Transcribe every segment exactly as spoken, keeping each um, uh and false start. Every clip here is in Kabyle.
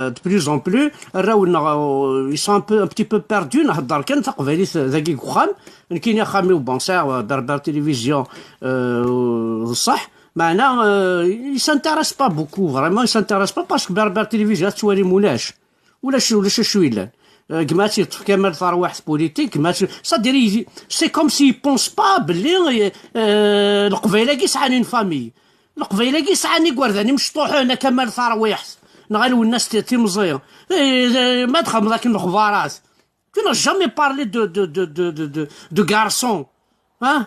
De plus en plus, arraw-nneɣ, euh, ils sont un peu, un petit peu perdus, nhedder kan taqbaylit dagi deg uxxam. Nekkini axxam-iw, bon, sɛiɣ, euh, Berbère Télévision, euh, d ṣṣeḥ. Meɛna, euh, ils s'intéressent pas beaucoup, vraiment, ils s'intéressent pas parce que Berbère Télévision, ad twalim, ulac. Ulac, ulac acu yellan. Euh, gma ad yeṭṭef Kamal tarwiḥt politique, gma ad, c'est-à-dire, il, c'est comme s'il pense pas belli, euh, Leqbayel-agi sɛan une famille. Leqbayel-agi sɛan igerdan imecṭuḥen, a Kamal tarwiḥt, neɣ a Lwennas ti-, timẓi. Eh, eh, ma txedmeḍ akken lexbarat. Tu n'as jamais parlé de, de, de, de, de, de, de garçon. Hein?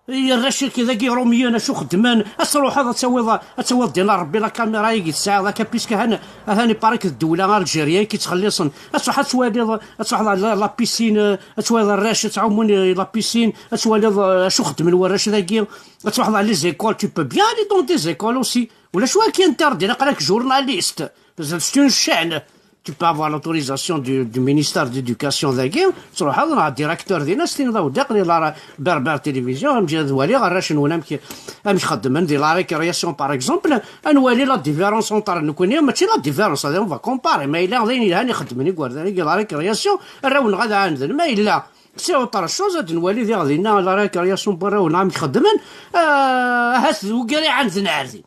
I arrac-agi dagi Rumyen, acu xeddmen? Ad truḥeḍ, ad tawiḍ, ad tawiḍ din a Rebbi la caméra i tesɛiḍ akka, puisque han, atan iparik d ddewla Algérie i k-ittxelliṣen. Ad truḥeḍ ad twaliḍ, ad truḥeḍ la, la piscine, ad twaliḍ arrac ad ttɛumun i la piscine, ad twaliḍ, euh, acu xeddmen warrac dagi. Ad truḥeḍ à les écoles, tu peux bien aller dans des écoles aussi. Ulac wa qui interdit, aql-ak journaliste. C'est une chaîne. Tu peux avoir l'autorisation du, du ministère de l'éducation dagi, truḥeḍ neɣ directeur din, ad s-tiniḍ, a weddi, aql-i la Berbère Télévision, amek ad waliɣ arrac-nwen amek, amek xeddmen di la récréation, par exemple, ad nwali la différence entre nekkni, mačči la différence, on va comparer, ma yella d ayen yelhan i xeddmen igerdan-agi la récréation, arraw-nneɣ ad ɛanden, ma yella c'est autre chose, ad nwali diɣ dinna la récréation n warraw-nneɣ amek xeddmen, euh, ahat d wiggar iɛanden ar din.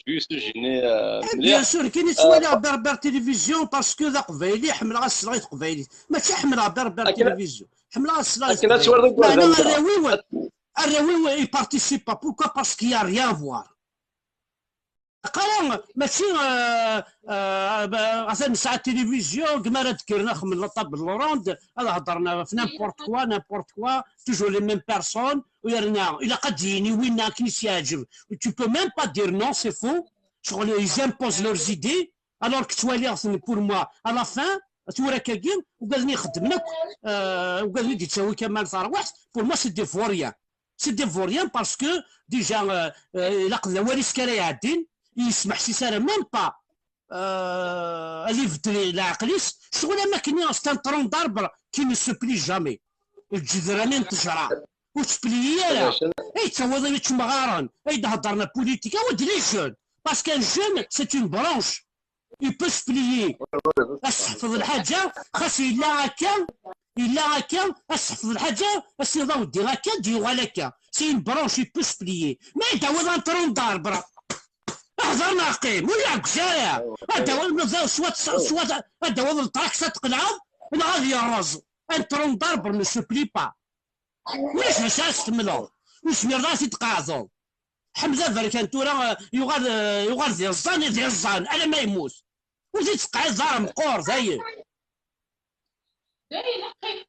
Juste, j'ai né, euh, Eh, bien sûr, kini ttwaliɣ Berbère Télévision parce que d aqbayli, ḥemmleɣ ad sleɣ i teqbaylit. Mačči ḥemmleɣ Berbère Télévision. Ḥemmleɣ ad sleɣ i teqbaylit. Meɛna arraw-iw, arraw-iw, ils participent pas. Pourquoi? Parce qu'il y a rien à voir. Aqala, mačči, euh, euh, atan nesɛa télévision, gma ara d-kkren axemmem la table ronde, ad heddren ɣef n'importe quoi, n'importe quoi, toujours les mêmes personnes, u yerna ilaq ad d-yini winna akken i s-yeɛǧeb. Tu peux même pas dire non, c'est faux. Ccɣel, ils imposent leurs idées, alors que ttwaliɣ-ten pour moi, à la fin, tura akkagi, ugaden i xeddmen akk, euh, ugaden i d-yettawi Kamal tarwiḥt, pour moi, c'est des vauriens. C'est des vauriens parce que, déjà, euh, euh, ilaq d awal-is kan ara iɛeddin, yesmeḥsis ara même pas, euh, ad ibeddel leɛqel-is, ccɣel am akken c'est un tronc d'arbre qui ne se plie jamais. Lǧedran n ttejra ur ttepliyi ara. Ay yettawiḍ imɣaren, ay d-heddren la politique, awi-d les jeunes. Parce qu'un jeune, c'est une branche. Il peut se plier. Ad s-teḥfeḍ lḥaǧa, xas yella akka, yella akka, ad s-teḥfeḍ lḥaǧa, ad s-tiniḍ a weddi akka, d-yuɣal akka. C'est une branche, il peut se plier. Mais ad d-tawiḍ un tronc d'arbre. Hder neɣ qqim, ur iɛeggez ara. Ad d-tawiḍ, swat, swat, ad d-tawiḍ lṭraksa ad t-tqelɛeḍ, neɣ ad yerreẓ. Un tronc d'arbre ne se plie pas. Ulac d acu ara s-temmleḍ. Ur tezmireḍ ara ad t-id-tqeɛdeḍ. Ḥmed Aberkan tura, eh, yuɣal, eh, yuɣal d iẓẓan, d iẓẓan, alamma yemmut. Ur t-id-tqeɛdeḍ ara, meqqer, dayen.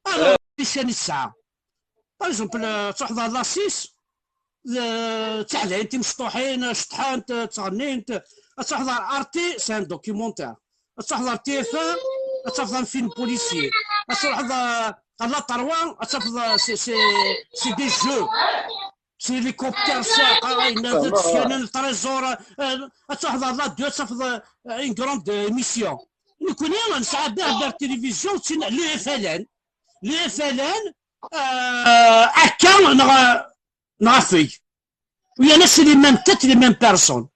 Alors, ican i tesɛa. Par exemple, eh, ad truḥeḍ ɣer la six, eh, d tiḥdayin timecṭuḥin, eh, ceṭṭḥent, eh, ttɣennint. Ad truḥeḍ ɣer R T, c'est un documentaire. Ad truḥeḍ ɣer T F un, ad tafeḍ un film policier. Ad truḥeḍ, eh, ɣer la trois, ad tafeḍ, eh, c'est, c'est, c'est des jeux. C'est hélicoptère, ça, ah, il y a des, il y a un trésor, euh, ad truḥeḍ ɣer la deux, ad tafeḍ, euh, une grande émission. Nekkni nesɛa Berbère Télévision, d tin, le F L N. Le F L N, euh, akka, neɣ, neɣ afeg. U yerna c'est les mêmes têtes, les mêmes personnes.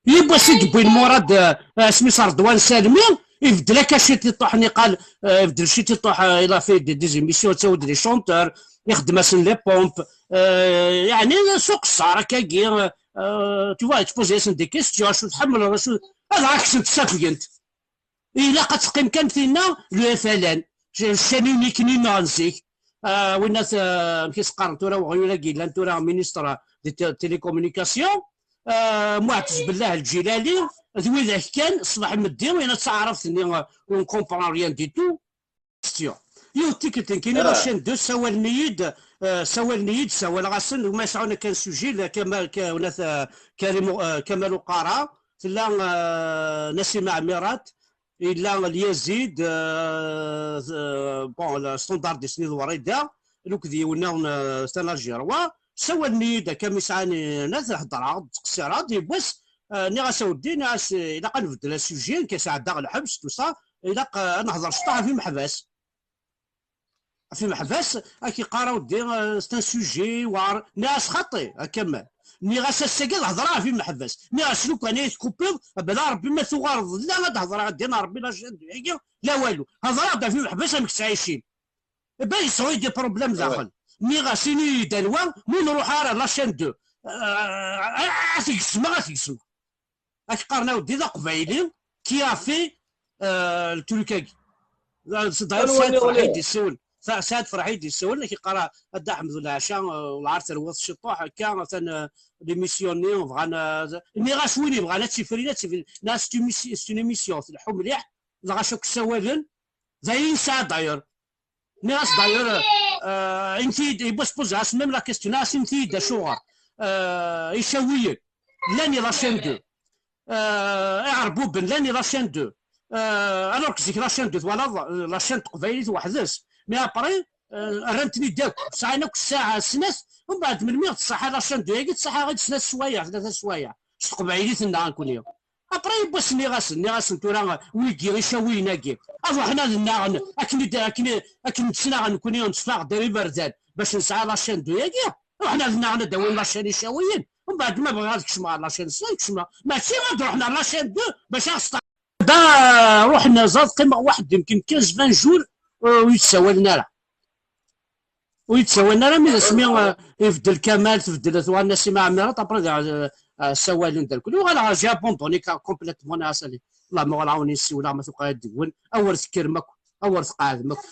Yiwwas i d-wwin Murad, euh, asmi-s Redwan Salmi, ibeddel akka ciṭ iṭuḥ, niqal, euh, ibeddel ciṭ iṭuḥ, euh, il a fait des, des émissions, yettawi-d les chanteurs, ixeddem-asen les pompes, euh, yeɛni s uqeṣṣer akkagi, euh, tu vois, tu poses-asen des questions, acu tḥemmleḍ, acu, ad ɛaksent ssafgent. Ilaq ad teqqim kan tinna, le F L N, chaîne unique-nni nneɣ n zik. Ah, winna t-, ah, amek i s-qqaren tura weɣyul-agi yellan tura ministre des té-, télécommunications, ah, Muɛtez Bellah Lǧilali, d widak kan, ṣṣbeḥ meddi, winna d taɛrabt-nni, ah, on comprend rien du tout. Question. Yiwet tikkelt nekkini la chaîne deux sawalen-iyi-d, ah, sawalen-iyi-d, sawaleɣ-asen, ma yesɛun kan sujet, la Kamal, ka-, winna t-, ah, Karim, ah, Kamal Uqara, tella, ah, Nasima Ɛmirat, yella Lyazid, euh, euh, bon, le standardiste-nni d Wrida, akked yiwen nniḍen, euh, s Algérie. Wa, sawalen-iyi-d akka mi sɛan inat, heddreɣ-d, ttqeṣṣireɣ-d, yiwwas, euh, nniɣ-as a weddi, nniɣ-as, eh, ilaq ad nbeddel asujet, nekk sɛeddaɣ lḥebs, tout ça, ilaq, euh, ad nehder cṭuḥ ɣef imeḥbas. Ɣef imeḥbas, ad k-iqqar a weddi, euh, c'est un sujet, war, nniɣ-as xaṭi, a Kamal. Nniɣ-as ass-agi ad hedreɣ ɣef imeḥbas. Nniɣ-as lukan ay tkupiḍ, bla Ṛebbi ma tuɣaleḍ d la ad hedreɣ ad d-iniɣ Ṛebbi la chaîne deux-agi la walu. Hedreɣ-d ɣef imeḥbas amek ttɛicin. Ba yesɛu des problèmes daxel. Nniɣ-as ini-yi-d anwa, mi nruḥ ara la chaîne deux. Ad t-gesmeɣ, ad t-gesmeɣ. Ad k-qqaren aweddi d aqbayli qui a fait le truc-agi. D'ailleurs Saɛid Ferḥ i d-yessawel. Saɛid Ferḥ i d-yessawel, ad k-yeqqar a Dda Ḥmed Lɛaca, lɛar terwiḍ ciṭuḥ akka, atan l'émission-nni bɣan, nniɣ-as win yebɣan ad tifrin, ad tifrin. Nniɣ-as c'est une émission tleḥḥu mliḥ, lɣaci akk ssawalen. D ayen yesɛa d'ailleurs. Nniɣ-as d'ailleurs, inti-yi-d, yiwwas poser-as même la question, nniɣ-as inti-yi-d acuɣer icawiyen llan i la chaîne deux, iɛerbuben llan i la chaîne deux, alors que zik la chaîne deux twalaḍ, la chaîne teqbaylit weḥd-s, mais après rran-ten-id akk, sɛan akk ssaɛa snat, umbeɛd melmi ɣ-tṣaḥa la chaîne deux-agi, tṣaḥa-ɣ-id snat sswayeɛ, tlata sswayeɛ s teqbaylit-nneɣ nekkni. Après yiwwas nniɣ-asen, nniɣ-asen tura wigi icawiyen-agi ad ruḥen ad nnaɣen akken i d-, akken i, akken d-ttnaɣen nekkni netteffeɣ-d ar iberdan bac nesɛa la chaîne deux-agi, ruḥen ad nnaɣen ad d-awin la chaîne icawiyen, umbeɛd ma bɣiɣ ad kecmeɣ ɣer la chaîne snat kecmeɣ, mačči ad ruḥen ɣer la chaîne deux bac ad ɣ-sṭa-, da ruḥen ẓad qqimeɣ waḥed yemkin quinze vingt jours ur yi-d-ssawalen ara. Ur yi-d-ssawalen ara mi d asmi ibeddel Kamal, tbeddel tuɣal Nasima Ɛmirat, après ssawalen-d rkul. Uɣaleɣ j'ai abandonné complètement, nniɣ-as allez, Allah ma uɣaleɣ-awen-in-ssiwleɣ ma tuqeɛ-d deg-wen, awer tekkrem akk, awer tqeɛdem akk.